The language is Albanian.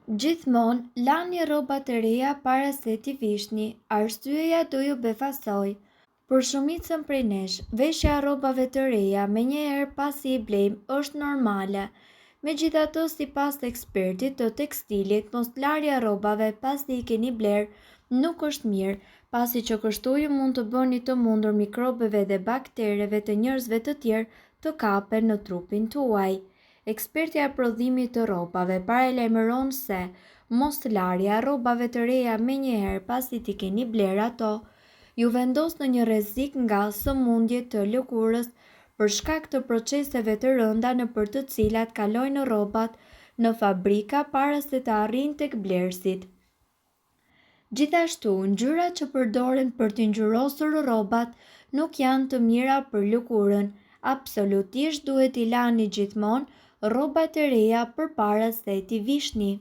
Gjithmonë lani rrobat e reja para se t'i vishni, arsyeja do ju befasojë. Për shumicën prej nesh, veshja e rrobave të reja menjëherë pasi i blejmë është normale. Megjithatë, sipas ekspertit të tekstilit, moslarja e rrobave pasi i keni blerë nuk është mirë, pasi që kështu ju mund të bëni të mundur mikrobeve dhe baktereve të njerëzve të tjerë të kapen në trupin tuaj. Ekspertja e prodhimit të rrobave paralajmëron se moslarja e rrobave të reja menjëherë pasi t'i keni blerë ato, ju vendos në një rrezik nga sëmundje të lëkurës për shkak të proceseve të rënda nëpër të cilat kalojnë rrobat në fabrika para se të arrijnë tek blerësit. Gjithashtu, ngjyrat që përdoren për t'i ngjyrosur rrobat nuk janë të mira për lëkurën. Absolutisht duhet t'i lani gjithmonë rrobat e reja përpara se t'i vishni.